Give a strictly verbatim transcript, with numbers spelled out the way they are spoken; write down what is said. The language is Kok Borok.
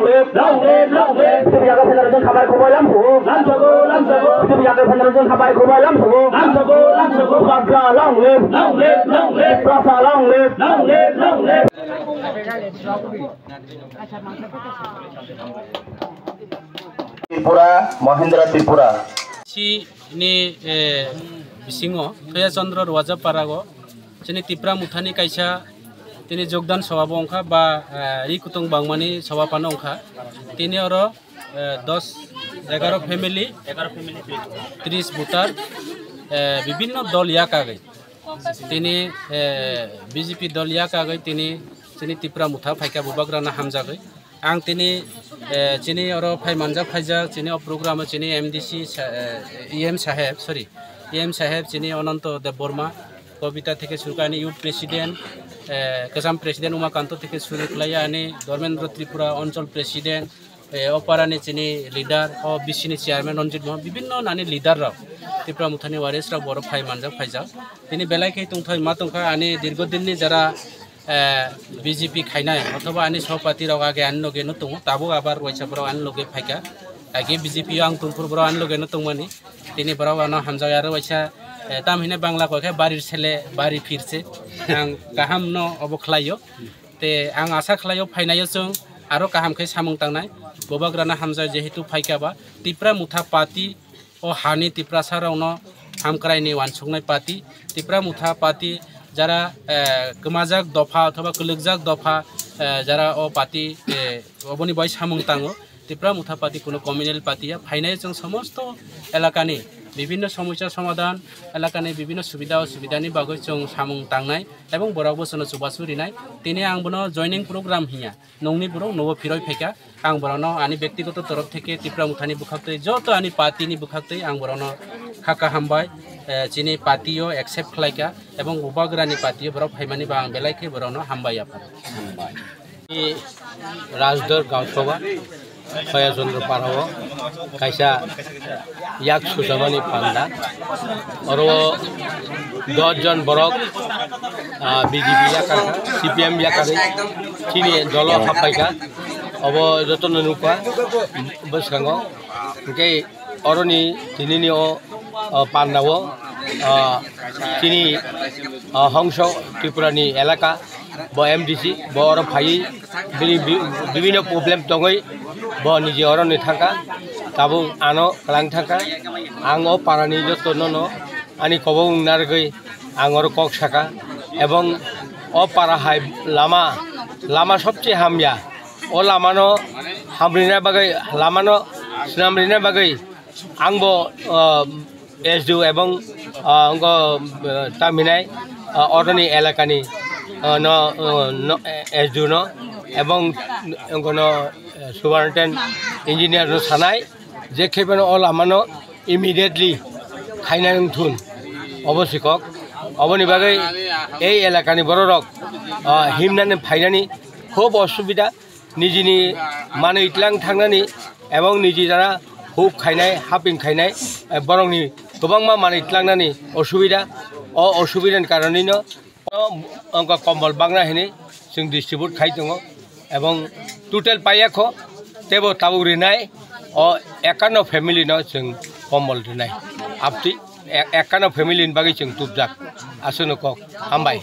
Long live, long live. Bijepi yakai phainai rok jwng khabai khoboi lam sugo. Lam sugo, lam sugo. Bijepi yakai phainai rok jwng khabai khoboi lam sugo. Lam sugo, lam sugo. Tiprasa long live. Long live, long live. Tiprasa long live. Long live, long live. Tripura, Mahindra Tripura. Si ni, eh, bisingo Thoya Chandra Ruaja Parago chini Tipra Muthani kaisa tini jogdan sabha bo wngkha ba, eh, ri kutung bangmani sabha phano wngkha. Tini oro, eh, dos, egaro family, tris voter, eh, bibinno dol yakagwi. Tini, eh, B J P dol yakagwi tini chini Tipra Motha phaikha bubagrano hamjagwi. Ang tini, eh, chini oro phai manjak phaijak, chini o program o chini M D C sa-, eh, E M saheb, sorry, E M saheb chini Ananto Debbarma, Kobita theke suru khe ani youth president, eh, Kacham president Umakanto theke suru khlai ani Dharmendra Tripura Anchal president, eh, o parani chini leader, o B C ni chairman Ranjit Mohan, bibinno nani leader rok, Tipra Mothani warriors rok boro phai manjak phaijak. Tini belai khe tongthai ma tongkha ani dirgo dinni jara, eh, B J P khainai, othoba ani sopati rok age ani loge no tongo, tabuk abar waisa borok ani loge phaikha. Age B J P o ang tongphuru borok ani loge no tongmani. Tini borok ano hamjak aro waisa, eh, tam hine Bangla koi khe barir sele bari phirse. Ang kaham no obo khlaio. Te ang asa khlaio phainaio chwng aro kaham khe samung tangnai. Bubagrano hamjak jehetu phaikha ba Tipra Motha party o hani Tiprasa rokno hamkraini wansuknai party, Tipra Motha party jara, eh, kwmajak dopha othoba kwlwkjak dopha, eh, jara o party, eh, oboni bai samung tango. Tipra Motha party kuno communal party ya, phainai chwng somosto elakani bibinno somosya somadhan, elakani bibinno subida osubidani bagwi chwng samung tangnai ebong borok bo chwngno chubachu rinai. Tini ang bono joining program hinya. Nongni borok nogo phiroi phaikha, ang borokno ani bektigoto torof theke Tipra Mothani bwkhaktwi, joto ani party ni bwkhaktwi ang borokno kha kha hambai, eh, chini party o accept khlaikha, ebong bubagrani party o borok phaimani ba ang belai khe borokno hambai yapha. Hambai. Rajdor Gaon Sabha, Khoya Chandra Parao kaisa yak suchamani panda. Oro dos jon borok, ah, B J P yakar kha, C P M yakar kha, chini dolo happai kha. Obo jotono nukha bwskango. Hwnkhe oroni tinini o, o pandao, ah, chini, ah, Hongso Tripurani elaka bo M D C bo oro phaiwi bini bi-, bibinno problem tongwi bo niji oroni thangkha, tabuk ano kwlang thangkha. Ang o parani jotono no ani kobok wng narwgwi ang oro kok saka, ebong o para hai lama, lama sobse hamya, o lamano hamrina bagwi, lamano swnamrina bagwi ang bo, ah, S D O ebong, ah, wngkha, ah, tamhinai, ah, oroni elakani, ah, no, ah, no, S D O no ebong wngkha no, ah, superintendent engineer no sanai je khe bono o lamano immediately khaina wngthun obo sikok. Oboni bagwi ei elakani bororok, ah, himnani phainani khub osubida. Nijini manwi tlang thangnani ebong niji jara huk khainai, haping khainai, eh, borokni kwbangma manwi tlangnani osubida. O osubidani karonwino o, wngkha kombol bagna hinwi chwng distribute khai tongo, ebong total paiyakho teibo tabuk rinai o ekanno family no chwng kombol rinai. Aptwi e-, ekanno family ni bagwi chwng tubjak. Aswkno kok. Hambai.